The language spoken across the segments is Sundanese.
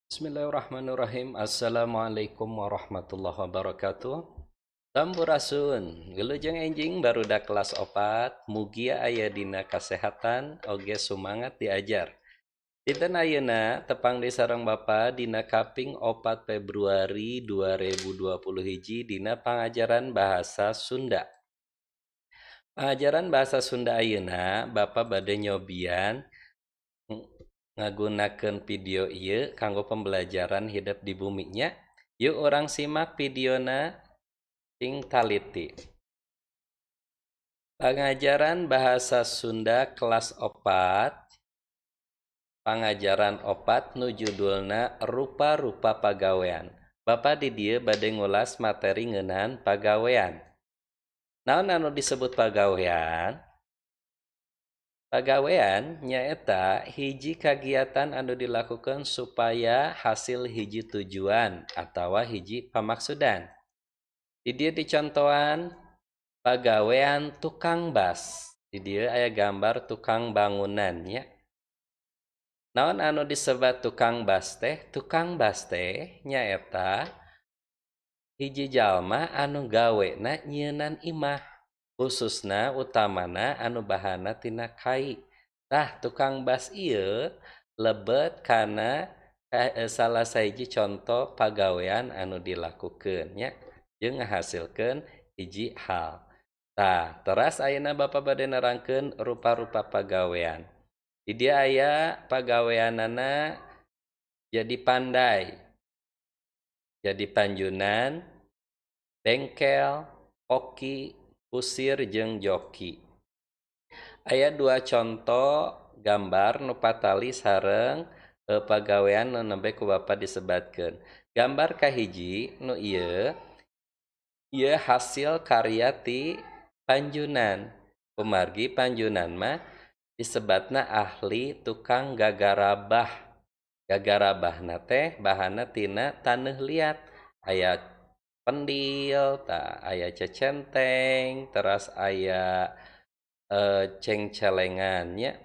Bismillahirrahmanirrahim. Assalamualaikum warahmatullahi wabarakatuh. Sampurasun, wilujeng enjing barudak kelas 4, mugia aya dina kasehatan oge sumangat diajar. Dinten ayeuna tepang di sareng Bapa dina kaping 4 Februari 2020 hiji dina pangajaran bahasa Sunda. Pangajaran bahasa Sunda ayeuna Bapa bade nyobian ngagunakeun video ieu kanggo pembelajaran hidup di bumi nya. Yuk urang simak videona sing taliti. Pangajaran bahasa Sunda kelas 4. Pangajaran 4 nu judulna rupa-rupa pagawean. Bapak di dieu bade ngulas materi ngeunaan pagawean. Naon anu disebut pagawean? Pagawean nyaeta hiji kagiatan anu dilakukan supaya hasil hiji tujuan atawa hiji pamaksudan. Di dieu dicontohan pagawean tukang bas. Di dieu aya gambar tukang bangunan nya. Naon anu disebat tukang bas teh? Tukang bas teh nyaeta hiji jalma anu gawena nyieunnan imah, khususna utamana anu bahana tina kai. Tah tukang bas ieu lebet kana salah sahiji contoh pagawean anu dilakukeun nya jeung ngahasilkeun hiji hal. Tah teras ayeuna Bapak bade nerangkeun rupa-rupa pagawean. Di dieu aya pagaweanana jadi pandai, jadi panjunan, bengkel, koki, kusir jeung joki. Aya dua contoh gambar nu patali sareng pagawean nu nembe ku Bapa disebatkeun. Gambar kahiji nu ieu, ieu hasil karya ti panjunan. Kumargi panjunan mah disebatna ahli tukang gagarabah. Gagarabahna teh bahana tina taneuh liat. Aya pendil, ta aya cecenteng, teras aya cengcelengan nya.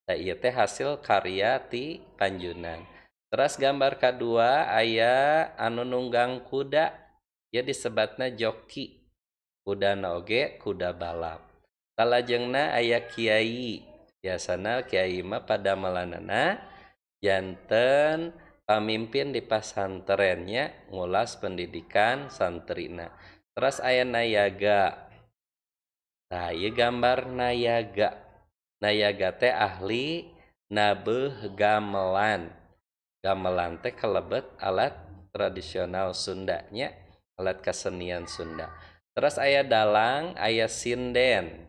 Ta ieu teh hasil karya ti panjunan. Teras gambar kadua aya anu nunggang kuda, ieu disebatna joki. Kudana oge kuda balap. Salajengna aya kiai. Biasana kiai mah padamelanana janten pamimpin di pasantrennya ngulas pendidikan santrina. Terus aya nayaga. Nah, ieu gambar nayaga. Nayaga teh ahli nabeuh gamelan. Gamelan teh kalebet alat tradisional Sunda nya, alat kesenian Sunda. Terus aya dalang, aya sinden.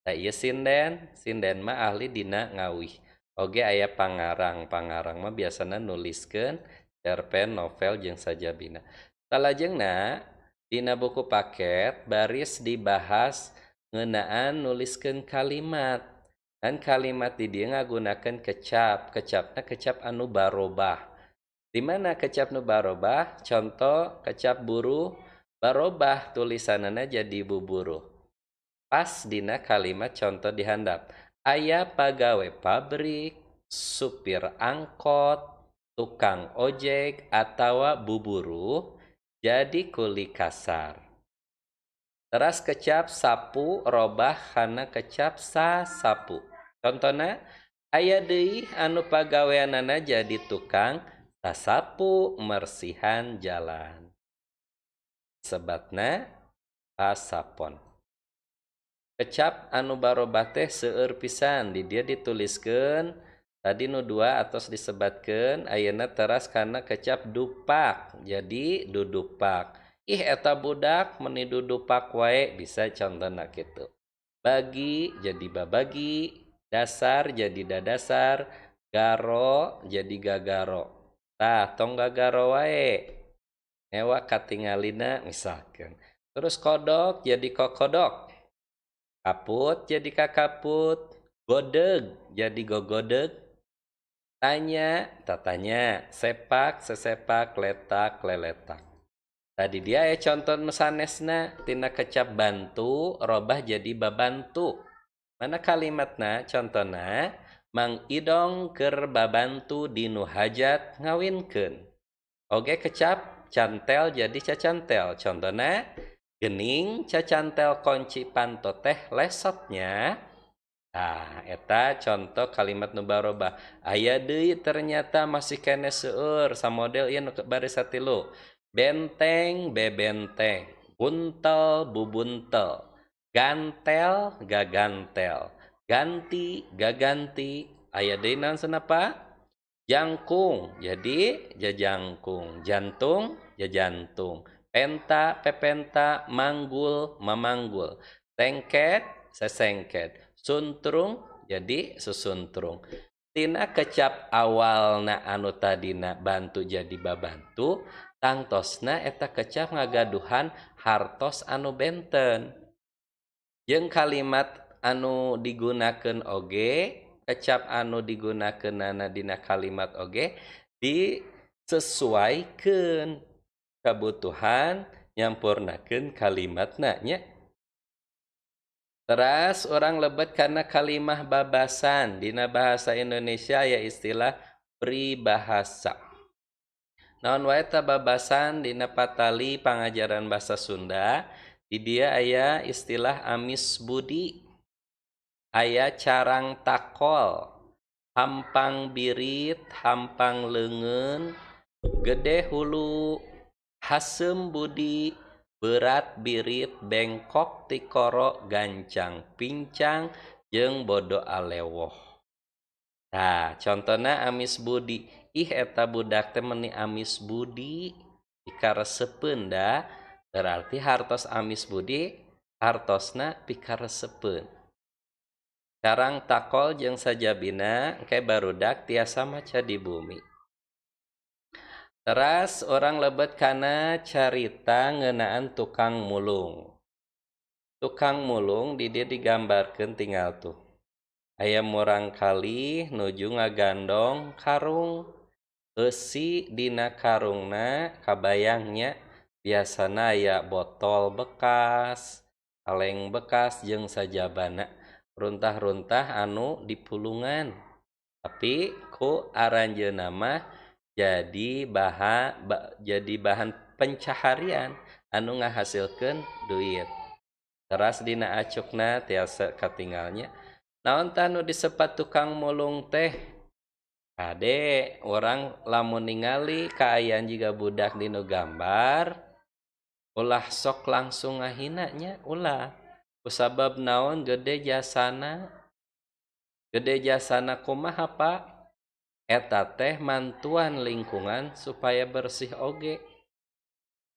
Nah, ieu sinden, sinden mah ahli dina ngawih. Oge aya pangarang, pangarang mah biasana nuliskeun cerpen, novel jeung sajabina. Salajengna dina buku paket baris dibahas ngeunaan nuliskeun kalimat. Dan kalimat di dieu ngagunakeun kecap, kecapna kecap anu barobah. Di mana kecap nu barobah? Contoh kecap buruh barobah tulisanana jadi buburuh. Pas dina kalimat contoh dihandap. Aya pagawe pabrik, supir angkot, tukang ojek atawa buburuh jadi kuli kasar. Teras kecap sapu robah kana kecap sasapu. Contohna aya deui anu pagaweanana jadi tukang sasapu mersihan jalan. Sebatna pasapon. Kecap anu barobah teh seueur pisan di dieu dituliskeun tadi nu 2 atos disebatkeun ayeuna teras kana kecap dupak jadi dudupak. Ih eta budak meni dudupak wae bisa contohna kitu. Bagi jadi babagi, dasar jadi dadasar, garo jadi gagaro. Tah tong gagaro wae. Ngewa katingalina misalkan. Terus kodok jadi kokodok. Kaput jadi kakaput, godeg jadi gogodeg, tanya tatanya, sepak sesepak, letak leletak. Tadi dia ya contoh sanesna tina kecap bantu robah jadi babantu. Mana kalimatna contohna Mang Idong keur babantu dinu hajat ngawinkeun. Oge kecap cantel jadi cacantel. Contohna gening cacantel kunci panto teh lesotnya. Nah, eta contoh kalimat nu barobah. Aya deui ternyata masih keneh seueur samodel ieu nu baris satilu. Benteng bebenteng, buntel bubuntel, gantel gagantel, ganti gaganti. Aya deui naon cenah Pak? Jangkung jadi jajangkung, jantung jajantung, penta pepenta, manggul mamanggul, tengket sesengket, suntrung jadi susuntrung. Tina kecap awalna anu tadina bantu jadi babantu, tangtosna eta kecap ngagaduhan hartos anu benten. Jeung kalimat anu digunakeun oge, kecap anu digunakeunana dina kalimat oge disesuaikeun kebutuhan nyampurnakeun kalimatna nya. Teras orang lebet karena kalimah babasan. Dina bahasa Indonesia ya istilah peribahasa. Naon wae ta babasan dina patali pangajaran bahasa Sunda, di dia aya istilah amis budi, aya carang takol, hampang birit, hampang leungeun, gede hulu, hasem budi, berat birit, bengkok tikoro, gancang pincang, jeung bodo alewoh. Nah, contohna amis budi. Ih eta budak teh meuni amis budi, pikaresepeun da, berarti hartos amis budi, hartosna pikaresepeun. Carang takol jeung sajabina engke barudak tiasa maca di bumi. Teras orang lebet kana carita ngeunaan tukang mulung. Tukang mulung di dia digambarkeun tinggal tuh. Aya murang kali nuju ngagandong karung. Eusi dina karungna kabayangnya biasana aya botol bekas, kaleng bekas jeung sajabana, runtah-runtah anu dipulungan. Tapi ku aranjeunna mah jadi bahan pencaharian anu ngahasilkeun duit. Teras dina acukna tiasa katingalnya. Naon tah nu disepat tukang mulung teh? Kade orang lamun ningali kaayaan jiga budak dinu gambar, ulah sok langsung ngahina nya, ulah. Kusabab naon gede jasana? Gede jasana kumaha Pak? Eta teh mantuan lingkungan supaya bersih oge.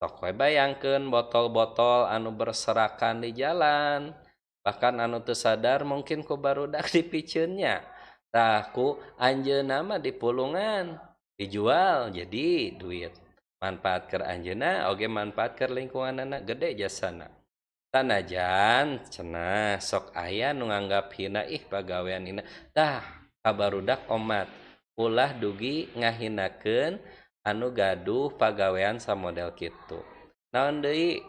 Sok we bayangkeun botol-botol anu berserakan di jalan, bahkan anu teu sadar mungkin ku barudak dipiceunnya. Tah ku anjeunna mah dipulungan, dijual jadi duit. Manfaat keur anjeunna oge manfaat keur lingkunganana, gede jasana. Sanajan cenah sok aya nu nganggap hina, ih pagawean hina. Tah kabarudak omat ulah dugi ngahinakeun anu gaduh pagawean samodel kitu. Naon deui?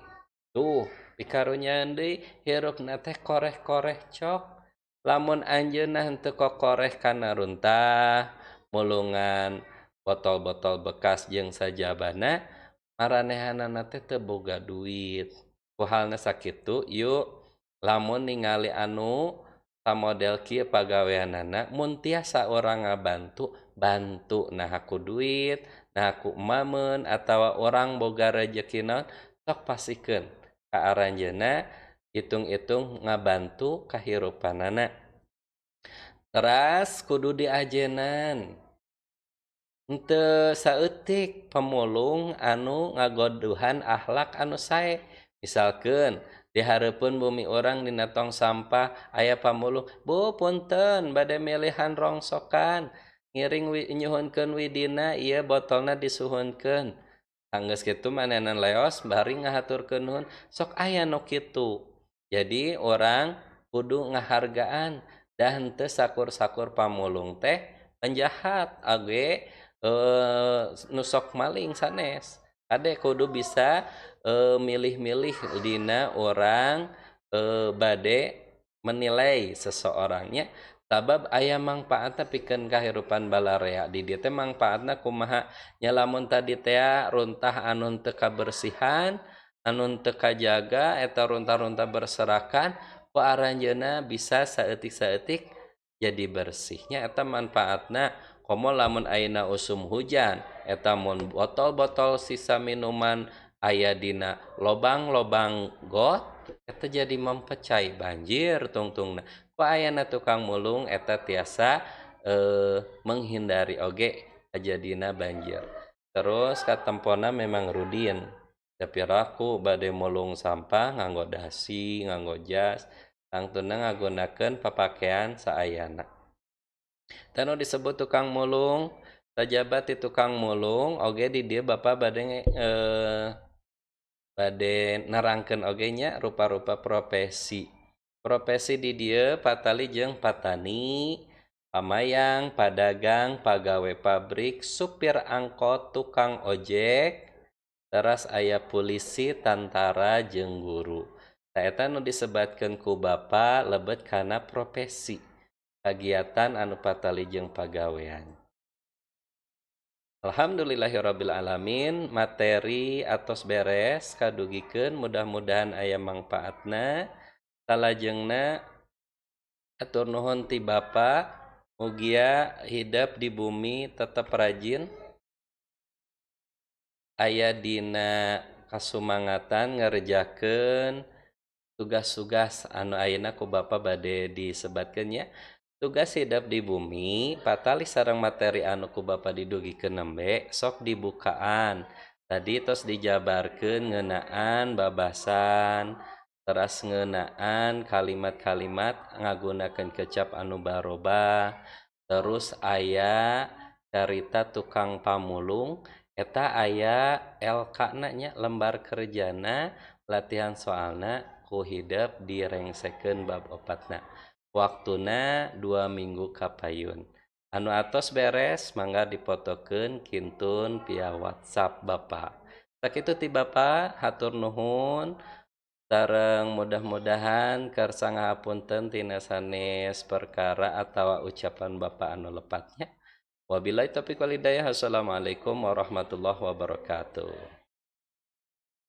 Tuh pikarunyaan deui hirupna teh koreh-koreh cok. Lamun anjeunna henteu kokoreh kana runtah, mulungan botol-botol bekas jeung sajabana, maranehanana teh teu boga duit. Ku halna sakitu yuk lamun ningali anu samodel kieu pagaweanana, mun tiasa urang ngabantu, bantu nah aku duit, nah aku emameun atawa orang boga rejeki naon, sok pasikeun ka aranjeunna, hitung-hitung ngabantu kahirupanana. Teras kudu diajenan. Henteu saeutik pemulung anu ngagoduhan akhlak anu sae. Misalkeun di hareupeun bumi urang dina tong sampah aya pamulung, "Bu punten bade milihan rongsokan." Ngiring nyuhunkeun widina ieu botolna disuhunkeun. Anggeus kitu manehna leos bari ngahaturkeun nuhun, sok aya nu kitu. Jadi orang kudu ngahargaan da henteu sakur-sakur pamulung teh penjahat age nu sok maling sanes. Kade kudu bisa milih-milih dina orang bade menilai seseorangnya. Sabab aya mangpaatna pikeun kahirupan balarea. Di dieu teh mangpaatna kumaha nya lamun tadi teh runtah anu teu kabersihan, anu teu kajaga eta runtah-runtah berserakan ku aranjeunna bisa saeutik-saeutik jadi bersihnya eta manfaatna. Komo lamun ayeuna usum hujan eta mun botol-botol sisa minuman aya dina lobang-lobang got eta jadi mempecai banjir tungtungna. Ku ayana tukang mulung eta tiasa menghindari oge kajadina banjir. Terus katempona memang rudin. Tapi raku bade mulung sampah nganggo dasi, nganggo jas, tangtuna ngagunakeun papakaian saayana. Tanu disebut tukang mulung, sajabat di tukang mulung oge di dieu Bapak bade bade nerangkeun oge nya rupa-rupa profesi. Profesi di dieu patali jeung patani, pamayang, padagang, pagawe pabrik, supir angkot, tukang ojek, teras aya polisi, tantara jeung guru. Tah eta nu disebatkeun ku Bapa lebet kana profesi, kagiatan anu patali jeung pagawean. Alhamdulillahirabbil alamin, materi atos beres kadugikeun, mudah-mudahan aya mangpaatna. Salajengna atur nuhun ti Bapa, mugia hidep di bumi tetep rajin, aya dina kasumangatan ngerjakeun tugas-tugas anu ayeuna ku Bapa bade disebatkeun nya. Tugas hidep di bumi patali sareng materi anu ku Bapa didugikeun nembe sok dibukaan. Tadi tos dijabarkeun ngeunaan babasan, teras ngeunaan kalimat-kalimat ngagunakeun kecap anu baroba, terus aya carita tukang pamulung eta aya LK na nya, lembar kerjana, latihan soalna ku hidep direngsekeun bab opatna. Waktuna 2 minggu kapayun. Anu atos beres mangga dipotokeun kintun via WhatsApp Bapak. Sakitu ti Bapak, hatur nuhun. Sareng mudah-mudahan kersa ngahapunten tina sanes perkara atawa ucapan Bapak anu lepatnya. Wabillahi taufiq wal hidayah. Assalamualaikum warahmatullahi wabarakatuh.